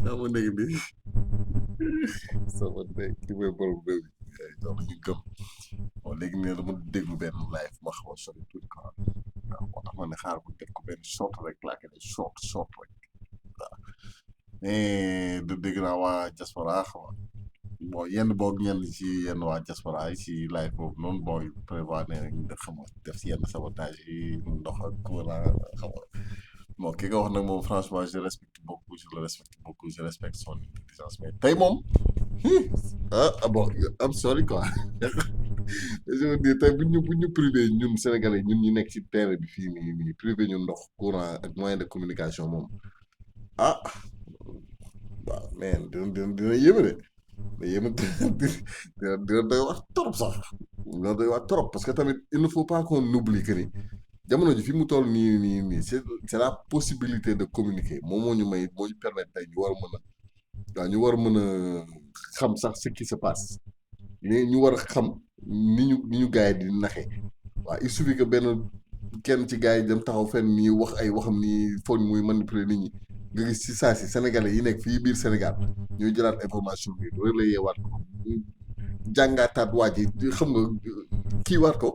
daa ma nekk nii sama nekk ki may borom réew mi donc ñu gëm bon léegi nee dama déglu benn live ma xaw a sori tuuti quoi waaw moo tax ma ne xaar bu def ko benn short rek laa koy def short rek waaw mais du dégg naa waa diaspora xam nga bon yenn boog ñenn ci yenn waa diaspora yi ci live boobu noonu bon yu prévoir ne ñu def xam nga def si yenn sabotage yi ndox ak courant xam nga bon ki nga wax nag moom franchement je respecte beaucoup je le respecte beaucoup je respecte son intelligence mais tey moom bon am sorry quoi je veux dire tey bu ñu privé ñun Sénégalais ñun ñu nekk ci terrain bi fii nii privé ñu ndox courant ak moyen de communication moom ah waaw mais dina yéeme de da yéeme dina doy wax trop sax dina doy wax trop parce que tamit il ne faut pas qu'on oublie que ni jamono ji fi mu toll nii c'est la possibilité de communiquer moom moo ñu may moo ñu permettre tey ñu war a mën a waaw ñu war a mën a xam sax ce qui se passe mais ñu war a xam ni ñu gars yi di naxee waaw il suffit que benn kenn ci gars yi dem taxaw fenn nii wax ay waxam ni foog muy manipuler nit ñi nga gis ci saa si sénégalais yi nekk fii biir Sénégal ñooy jëlaat information bi relayer waat ko jàngaataat waa ji xam nga kii waat ko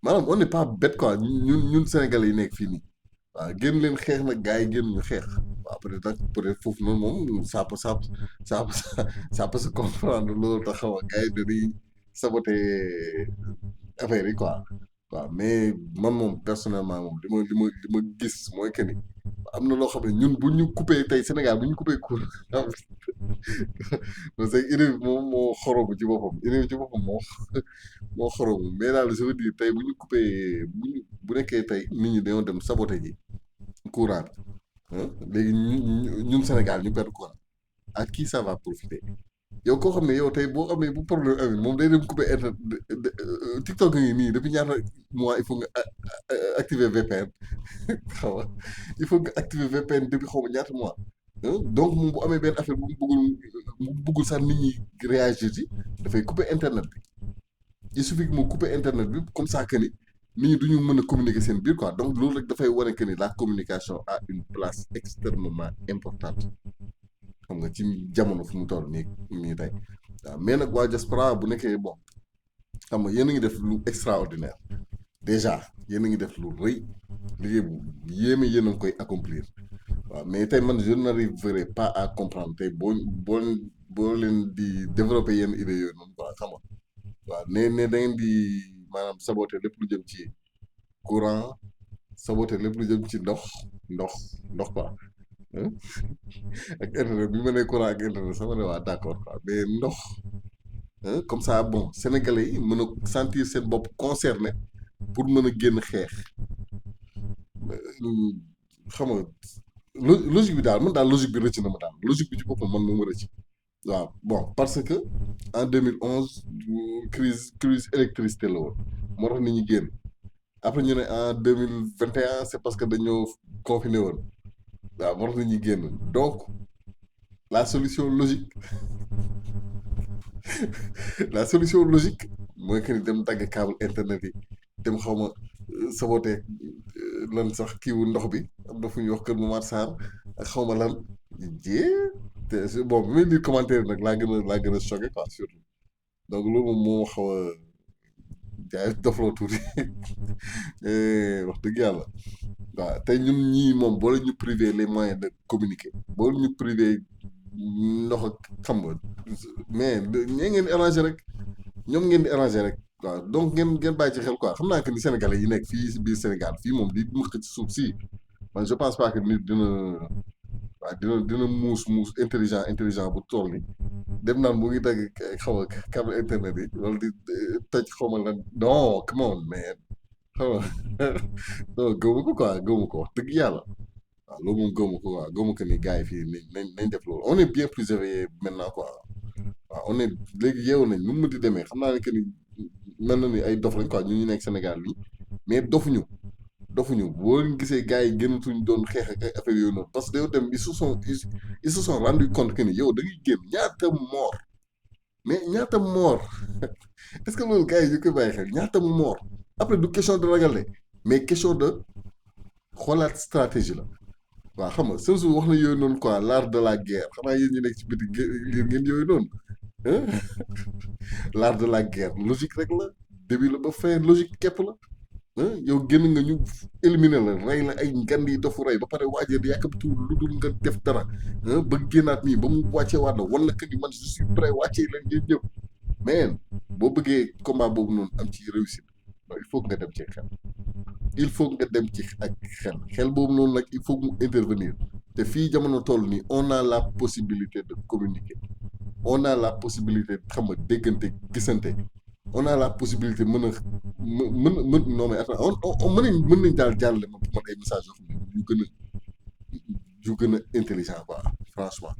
maanaam on n'est pas bête quoi ñun sénégalais yi nekk fii nii waaw génn leen xeex nag gars yi génn ñu xeex waaw peut-être foofu noonu moom ça peut se comprendre loolu tax xaw a gars yi dañuy saboter affaire yi quoi waaw mais man moom personnellement moom li ma gis mooy que ni am na loo xam ne ñun bu ñu coupé tey Sénégal bu ñu coupé courant parce que idée bi moom moo xoromu ci boppam idée bi ci boppam moo xoromu mais daal je veux dire tey bu ñu coupé bu nekkee tey nit ñi dañoo dem saboté ji courant bi léegi ñun Sénégal ñu perdre courant à qui ça va profiter yow koo xam ne yow tey boo amee bu problème amee moom day dem coupé internet TikTok ngi nii depuis ñaata mois il faut nga activer VPN xaw ma il faut nga activer VPN depuis xaw ma ñaata mois donc moom bu amee benn affaire bu mu bëggul sax nit ñi réagir ci dafay couper internet bi il suffit que mu couper internet bi comme ça que ni nit ñi du ñu mën a communiquer seen biir quoi donc loolu rek dafay wane que ni la communication a une place extrêmement importante xam nga ci jamono fu mu toll nii tey waaw mais nag waa diaspora bu nekkee bon xam nga yéen a ngi def lu extraordinaire déjà yéen a ngi def lu rëy liggéey bu yéeme yéen a ngi koy accomplir waaw mais tey man je n'arriverai pas à comprendre tey boo leen di développer yenn idées yooyu noonu quoi xam nga waaw ne da ngeen di maanaam saboter lépp lu jëm ci courant saboter lépp lu jëm ci ndox quoi ak internet bi ma nee courant ak internet sama ne waa d'accord quoi mais ndox comme ça bon sénégalais yi mën a sentir seen bopp concerné pour mën a génn xeex xam nga logique bi daal man daal logique bi rëcc na ma daal logique bi ci boppam man moo ma rëcc waaw bon parce que en 2011 crise électricité la woon moo tax nit ñi génn après ñu ne en 2021 c'est parce que dañoo confiné woon waaw moo tax nit ñi génn donc la solution logique la solution logique mooy que ni dem dagg câble internet yi dem xaw ma saboté lan sax kiiwu ndox bi am na fu ñuy wax kër Momar Sarr ak xaw ma lan te bon bi may lire commentaire nag laa gën a choqué quoi surtout donc loolu moom moo xaw a jaay dofloo tuuti wax dëgg yàlla waaw tey ñun ñii moom boo la ñu privé les moyens de communiquer boo la ñu privé ndox ak xam nga mais ñee ngeen di arrangé rek ñoom ngeen di arrangé rek waaw donc ngeen bàyyi ci xel quoi xam naa que ni sénégalais yi nekk fii si biir Sénégal fii moom di mëq ci suuf si man je pense pas que nit dina muus intelligent bu toll ni dem naan mu ngi dagg xaw ma câble internet yi wala di toj xaw ma lan non come on man xam nga non gëmu ko quoi gëmu ko wax dëgg yàlla waaw loolu moom gëmu ko quoi gëmu ko ni gars yi fii nañ def loolu on est bien plus éveillé maintenant quoi waaw on est léegi yeewu nañ nu mu di demee xam naa ne que ni mel na ni ay dof lañ quoi ñu nekk Sénégal nii mais dofuñu boo leen gisee gars yi gënatuñ doon xeex ak ay affaire yooyu noonu parce que dañoo dem ils se sont rendu compte que ni yow da ngay génn ñaata mort est-ce que loolu gars yi ñu koy bàyyi xel ñaata mort après du question de ragal de mais question de xoolaat stratégie la waaw xam nga Sun Tzu wax na yooyu noonu quoi l'art de la guerre xanaa yéen ñi nekk ci biti lire ngeen yooyu noonu hein l'art de la guerre logique rek la début la ba fin logique képp la yow génn nga ñu éliminer la rey la ay ngan yi dofu rey ba pare waajee di yàkkamtu lu dul nga def dara ba génnaat nii ba mu wàccee waat la wala que ni man je suis prêt wàccee leen ngeen ñëpp mais boo bëggee combat boobu noonu am ci réussite il faut que nga dem ci xel il faut nga dem ci ak xel boobu noonu nag il faut mu intervenir te fii jamono toll nii on a la possibilité de communiquer on a la possibilité xam nga déggante gisante on a la possibilité mën a mën non mais attends on mën nañ daal jàllale ma pour man ay message yoo xam ne yu gën a intelligent quoi franchement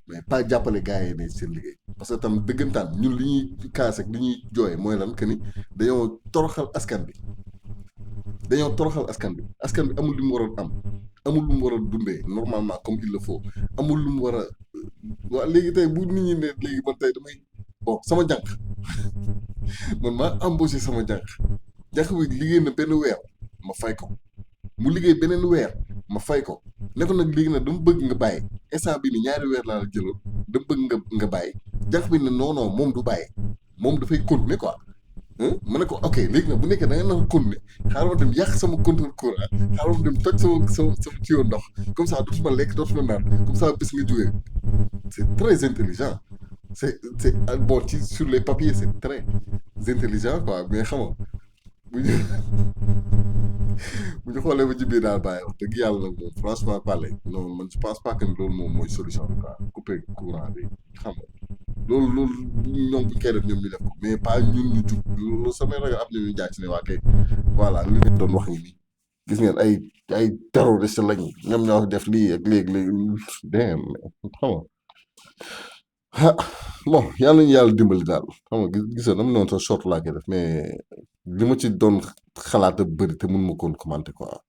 mais pas jàppale gars yi ne seen liggéey parce que tam dëggantaan ñun li ñuy kaas ak li ñuy jooye mooy lan que ni dañoo toroxal askan bi askan bi amul lu mu waroon am amul lu mu war a dundee normalement comme il le faut amul lu mu war a waa léegi tey bu nit ñi ne léegi man tey damay bon sama jànq man maa embauché sama jànq bi liggéey na benn weer ma fay ko mu liggéey beneen weer ma fay ko ne ko nag léegi nag dama bëgg nga bàyyi instant bi ni ñaari weer laa la jëloon dama bëgg nga bàyyi jànq bi ne non non moom du bàyyi moom dafay continuer quoi ma ne ko ok léegi nag bu nekkee da nga nar a continuer xaaral ma dem yàq sama compteur courant xaaral ma dem toj sama tuyau ndox comme ça dootuma lekk dootuma naan comme ça bés nga jógee c'est très intelligent c'est bon ci sur les papiers c'est très intelligent quoi mais xam nga bu ñu bu ñu xoolee ba ci biir daal bàyyi wax dëgg yàlla nag moom franchement parler non man je pense pas que loolu moom mooy solution bi quoi couper courant bi xam nga loolu ñoom bu ñu koy def ñoom ñu def ko mais pas ñun ñu jug loolu samay ragal am na ñu jaar ci ne waa kay voilà li leen doon wax ngi nii gis ngeen ay terroriste lañ ñoom ñoo def lii ak léegi dem xam nga ah bon yàlla nañu yàlla dimbali daal xam nga gis nga dama noonu sa short laa koy def mais li ma ci doon xalaat a bëri te mun ma koon commenter quoi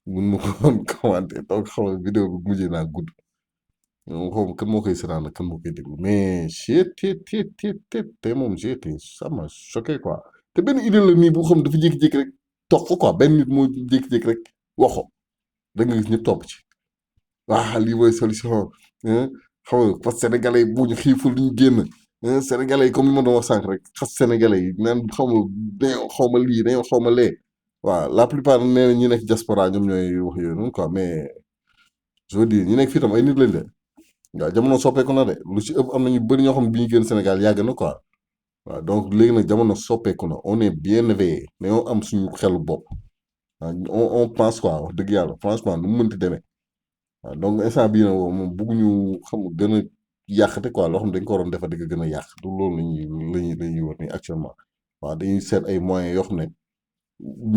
mun ma koon commenter donc xam nga vidéo bi mujjee naa gudd xaw ma kan moo koy seetaan ak kan moo koy déglu mais te moom j'ai été ça m'a choqué quoi te benn idée la nii bu xam dafa jékki-jékki rek toog ko quoi benn nit moo jékki-jékki rek waxo da nga gis ñëpp topp ci waa lii mooy solution xam nga parce que sénégalais yi bu ñu xiiful ñu génn sénégalais yi comme ni ma doon wax sànq rek xas sénégalais yi naan xaw ma dañoo xaw ma lii dañoo xaw ma lee waaw la plupart nee na ñi nekk diaspora ñoom ñooy wax yooyu noonu quoi mais je veux dire ñi nekk fii tam ay nit lañ de waaw jamono soppeeku na de lu ci ëpp am na ñu bëri ñoo xam ne bi ñu génn Sénégal yàgg na quoi waaw donc léegi nag jamono soppeeku na on est bien éveillé dañoo am suñu xelu bopp on pense quoi wax dëgg yàlla franchement nu mu mënti demee. waaw donc instant bii nag moom bëgguñu xam nga gën a yàqate quoi loo xam ne dañ ko waroon defar di ko gën a yàq du loolu la ñuy war nii actuellement waaw dañuy seet ay moyens yoo xam ne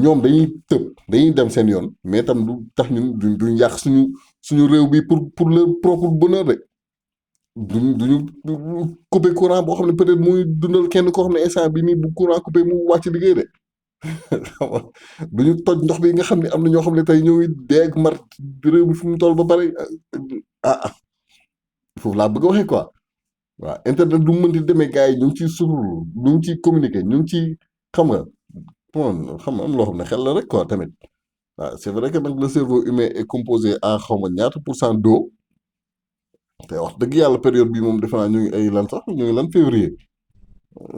ñoom dañuy tëb dañuy dem seen yoon mais tam du tax ñun duñ yàq suñu réew bi pour leur propre bonheur de duñu couper courant boo xam ne peut-être muy dundal kenn koo xam ne instant bi nii bu courant coupé mu wàcc liggéey de xam nga duñu toj ndox bi nga xam ne am na ñoo xam ne tey ñoo ngi dee ak mar réew mi fu mu toll ba pare foofu laa bëgg a waxee quoi waaw internet du mu mënti demee gars yi ñu ngi ciy surlu ñu ngi ciy communiquer ñu ngi ciy xam nga bon xam nga am loo xam ne xel la rek quoi tamit waaw c'est vrai que nag le cerveau humain est composé à xaw ma ñaata % d'eau te wax dëgg yàlla période bii moom defe naa ñu ngi ay lan sax ñu ngi lan février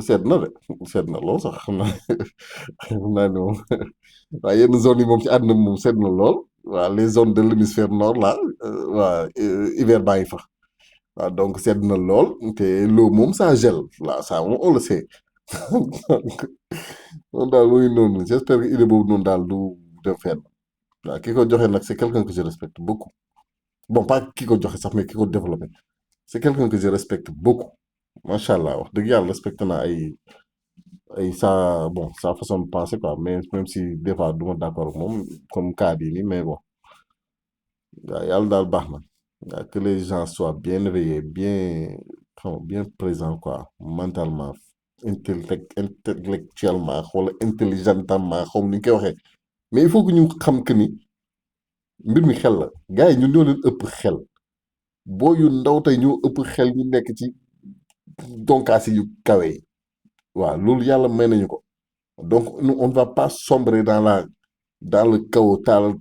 seet na de seet na lool sax xam naa ne moom waaw yenn zones yi moom ci àdduna bi moom seet na lool waaw les zones de l'hémisphère nord là waa hiver baa ngi fa waaw donc sedd na lool te l'eau moom ça gèle là ça moom on le sait donc moom daal muy noonu j'espère que idée boobu noonu daal du dem fenn waaw ki ko joxe nag c'est quelqu'un que je respecte beaucoup bon pas ki ko joxe sax mais ki ko développé c'est quelqu'un que je respecte beaucoup macha allah wax dëgg yàlla respecté naa ay sa bon sa façon de penser quoi mais même si des fois du ma d'accord ak moom comme cas bii nii mais bon waaw yàlla daal baax na waaw que les gens soient bien éveillés bien xam nga bien présents quoi mentalement intellectuellement wala intelligemment xaw ma ni ñu koy waxee mais il faut que ñu xam que ni mbir mi xel la gars yi ñun ñoo leen ëpp xel boo yu ndaw tey ñoo ëpp xel ñu nekk ci donkaasi yu kawe yi waaw loolu yàlla may nañu ko donc nous on ne va pas sombrer dans la dans le kaw taal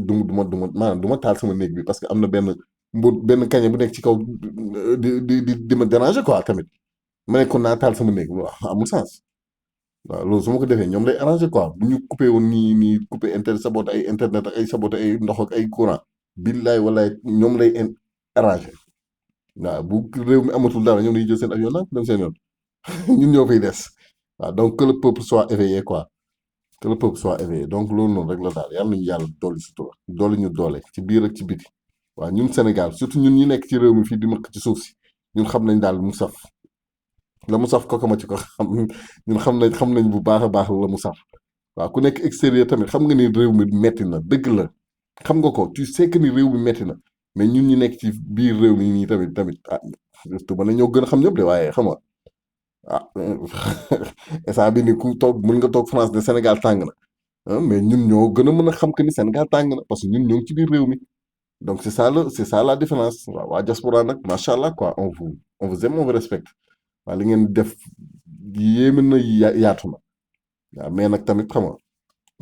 du ma maanaam du ma taal sama néeg bi parce que am na benn kañe bu nekk ci kaw di ma déranger quoi tamit ma ne kon naa taal sama néeg waaw amul sens. waaw loolu su ma ko defee ñoom lay arrangé quoi bu ñu coupé woon nii coupé internet saboté ay internet ak ay saboté ay ndox ak ay courant billaay walaay ñoom lay arrangé waaw bu réew mi amatul dara ñoom dañuy jël seen avion nag dem seen yoon ñun ñoo fiy des waaw donc que le peuple soit éveillé quoi que le peuple soit éveillé donc loolu noonu rek la daal yàlla nañu yàlla dolli sutura dolli ñu doole ci biir ak ci biti waaw ñun Sénégal surtout ñun ñi nekk ci réew mi fii di mëkk ci suuf si ñun xam nañ daal mu saf la mu saf kooku ma ci ko xam ñun xam nañ bu baax a baax la mu saf waaw ku nekk extérieur tamit xam nga ni réew mi metti na dëgg la xam nga ko tu sais que ni réew mi metti na mais ñun ñi nekk ci biir réew mi nii tamit ah surtout ba na ñoo gën a xam ñëpp de waaye xam nga ah instant bi ni ku toog mën nga toog France de Sénégal tàng na mais ñun ñoo gën a mën a xam que ni Sénégal tàng na parce que ñun ñoo ngi ci biir réew mi donc c'est ça la différence waaw waa diaspora nag macha allah quoi on vous aime on vous respecte waaw li ngeen def yéeme na yaatu na waaw mais nag tamit xam nga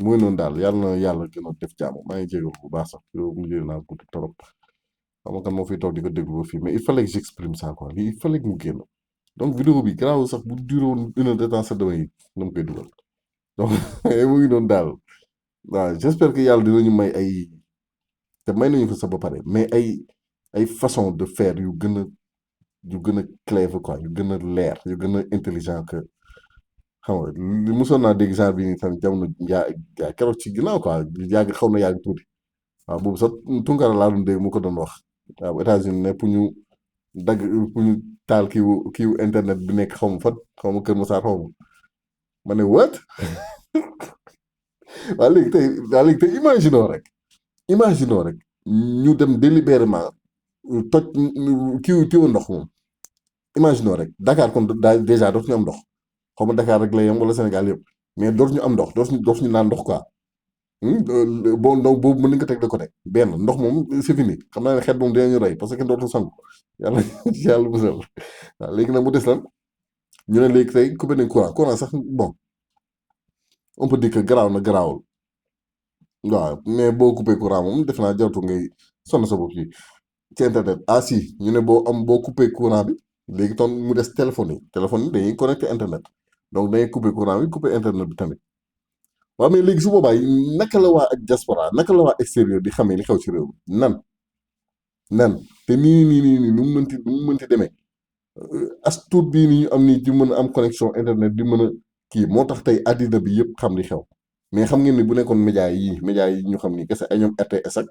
mooy noonu daal yàlla na yàlla gën a def jàmm maa ngi jégalu bu baax sax yow mu jël naa gudd trop xam nga kan moo fiy toog di ko déglu ba fii mais il fallait que j'exprime ça quoi lii il fallait que mu génn donc vidéo bi garaaw sax bu duré woon 1 heure de temps sax damay dama koy dugal donc mu ngi noonu daal waaw j'espère que yàlla dinañu may ay te may nañu ko sax ba pare mais ay façon de faire yu gën a clève quoi yu gën a leer yu gën a intelligent que xam nga li mosoon naa dégg genre bi nii tamit jamono yaa keroog ci ginnaaw quoi yàgg xaw na yàgg tuuti waaw boobu sax Tunkara laa doon dégg mu ko doon wax waaw États-Unis ne pour ñu taal kiiwu internet bi nekk xaw ma fan xaw ma Kër Massar xaw ma ne what waa léegi tey imaginons rek ñu dem délibérément toj kiiwu ndox moom imaginons rek Dakar kon déjà dootuñu am ndox xaw ma Dakar rek la yem wala Sénégal yëpp mais dootuñu am ndox dootuñu naan ndox quoi bon donc boobu mën nañu ko teg de côté benn ndox moom c'est fini xam naa ne xeet moom dinañu rey parce que kenn dootul sangu yàlla yàlla musal waaw léegi nag mu des lan ñu ne léegi tey coupé nañ courant sax bon on peut dire que garaaw na garaawul waaw mais boo coupé courant moom def naa jaratu ngay sonn sa bopp ci internet si ñu ne boo coupé courant bi léegi ton mu des téléphone yi dañuy connecté internet donc dañuy coupé courant bi coupé internet bi tamit waaw mais léegi su boobaa naka la waa ak diaspora naka la waa extérieur di xamee li xew ci réew mi nan te nii nu mu mënti demee as tuut bii ni ñu am nii di mën a am connexion internet di mën a kii moo tax tey àddina bi yëpp xam li xew mais xam ngeen ni bu nekkoon média yi ñu xam ni kese ay ñoom RTS ak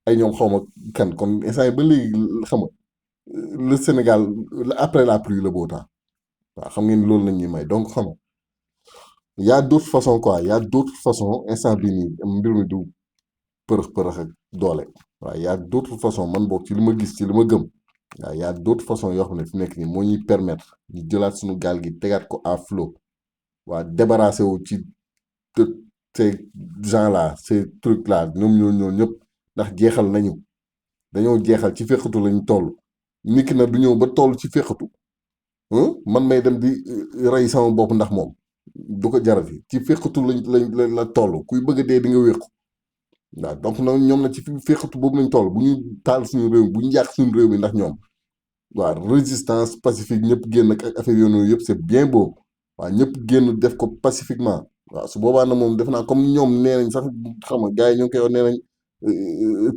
ay ñoom xaw ma kan kon instant yi ba léegi xam nga le Sénégal après la pluie le beau temps waaw xam ngeen ni loolu lañ ñuy may donc xam nga y a d'autres façons quoi y a d'autres façons instant bii nii mbir mi du përëx ak doole waaw y a d'autres façons man boog ci li ma gis ci li ma gëm waaw y a d'autres façons yoo xam ne fi nekk nii moo ñuy permettre ñu jëlaat suñu gaal gi tegaat ko à flot waa débarrassé wu ci ces gens là ces trucs là ñoom ñëpp ndax jeexal nañu dañoo jeexal ci féqatu lañu toll nit ki nag du ñëw ba toll ci féqatu man may dem di rey sama bopp ndax moom du ko jarati ci féqatu lañ la toll kuy bëgg a dee di nga wéqu waaw donc nag ñoom nag ci féqatu boobu lañ toll bu ñu taal suñu réew bu ñu yàq suñu réew mi ndax ñoom waaw résistance pacifique ñëpp génn ak affaire yoonu yëpp c'est bien beau waaw ñëpp génn def ko pacifiquement waaw su boobaa na moom def naa comme ñoom nee nañ sax xam nga gars yi ñoo ngi koy wax nee nañ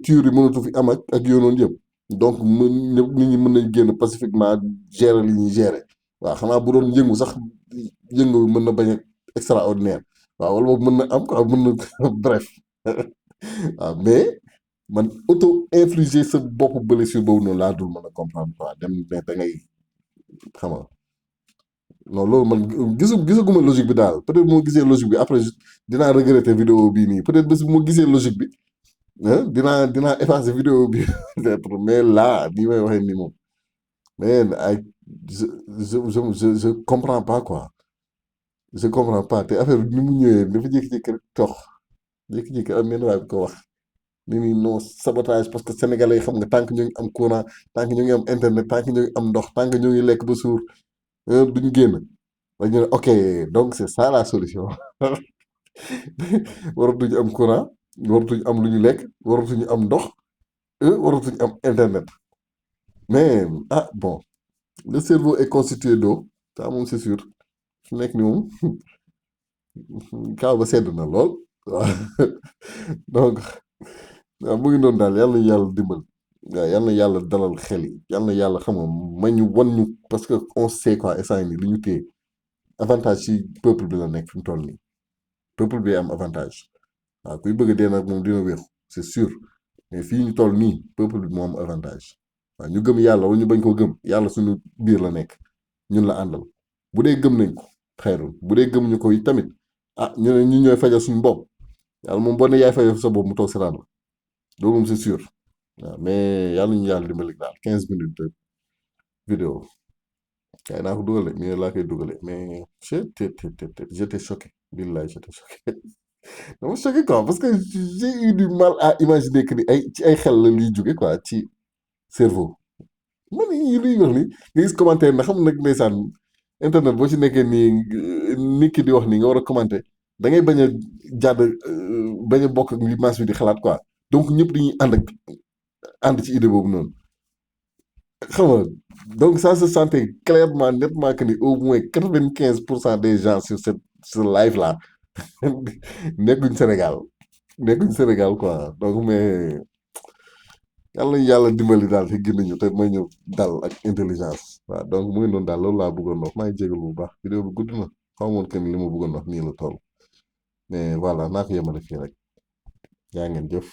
tuerie yi mënatu fi am ak yoonoon yëpp donc nit ñi mën nañ génn pacifiquement gérer li ñuy gérer waaw xanaa bu doon yëngu sax yëngu mën na bañ a extraordinaire waaw wala boobu mën na am quoi mën na bref waaw mais man auto infliger sa bopp blessure boobu noonu laa dul mën a comprendre quoi dem mais da ngay xam nga non loolu man gisaguma logique bi daal peut-être moo gisee logique bi après dinaa regretter vidéo bii nii peut-être bés bu ma gisee logique bi dinaa effacer vidéo bi peut-être mais là nii may waxee nii moom mais ay je comprends pas quoi je comprends pas te affaire bi ni mu ñëwee dafa jékki-jékki rek tox jékki-jékki am benn waay bi ko wax ni non sabotage parce que sénégalais yi xam nga tant que ñu ngi am courant tant que ñu ngi am internet tant que ñu ngi am ndox tant que ñu ngi lekk ba suur duñ génn dañu ne ok donc c'est ça la solution waratuñu am courant waratuñu am lu ñu lekk waratuñu am ndox waratuñu am internet mais ah bon le cerveau est constitué d'eau ça moom c'est sûr su nekk ni moom kaaw ba sedd na lool waaw donc waaw mu ngi noonu daal yàlla na yàlla dimbal waaw yàlla na yàlla dalal xel yi yàlla na yàlla xam nga ma ñu wan ñu parce que on sait quoi instant yii nii li ñu téye avantage ci peuple bi la nekk fi mu toll nii peuple bi am avantage waaw kuy bëgg a dee nag moom dina wéeru c'est sûr mais fii ñu toll nii peuple bi moo am avantage waaw ñu gëm yàlla wala ñu bañ koo gëm yàlla suñu biir la nekk ñun la àndal bu dee gëm nañ ko xayrul bu dee gëm ñu ko it tamit ah ñu ne ñu ñooy fajal suñu bopp yàlla moom boo ne yaay fajal sa bopp mu toog seetaan la loolu moom c'est sûr waaw mais yàlla ñu yàlla dimbali daal 15 minutes de vidéo kay naa ko dugale mais laa koy dugale mais j'étais choqué billahi j'étais choqué dama choqué quoi parce que j'ai eu du mal à imaginer que ni ay ci ay xel la liy jóge quoi ci cerveau man yi luy wax ni nga gis commentaire na xam nag ndeysaan internet boo ci nekkee nii nit ki di wax nii nga war a commenter da ngay bañ a jàdd bañ a bokk ak li masse bi di xalaat quoi donc ñëpp dañuy ànd ci idée boobu noonu xam nga donc ça se sentait clairement nettement que ni au moins 95% des gens sur cette ce live là nekkuñ Sénégal nekkuñ Sénégal quoi donc mais yàlla nañu yàlla dimbali daal te gën ñu te may ñu dal ak intelligence waaw donc mu ngi noonu daal loolu laa bëggoon wax maa ngi jégalu bu baax vidéo bi gudd na xamoon que ni li ma bëggoon wax nii la toll mais voilà naa ko yemale fii rek yaa ngeen jëf.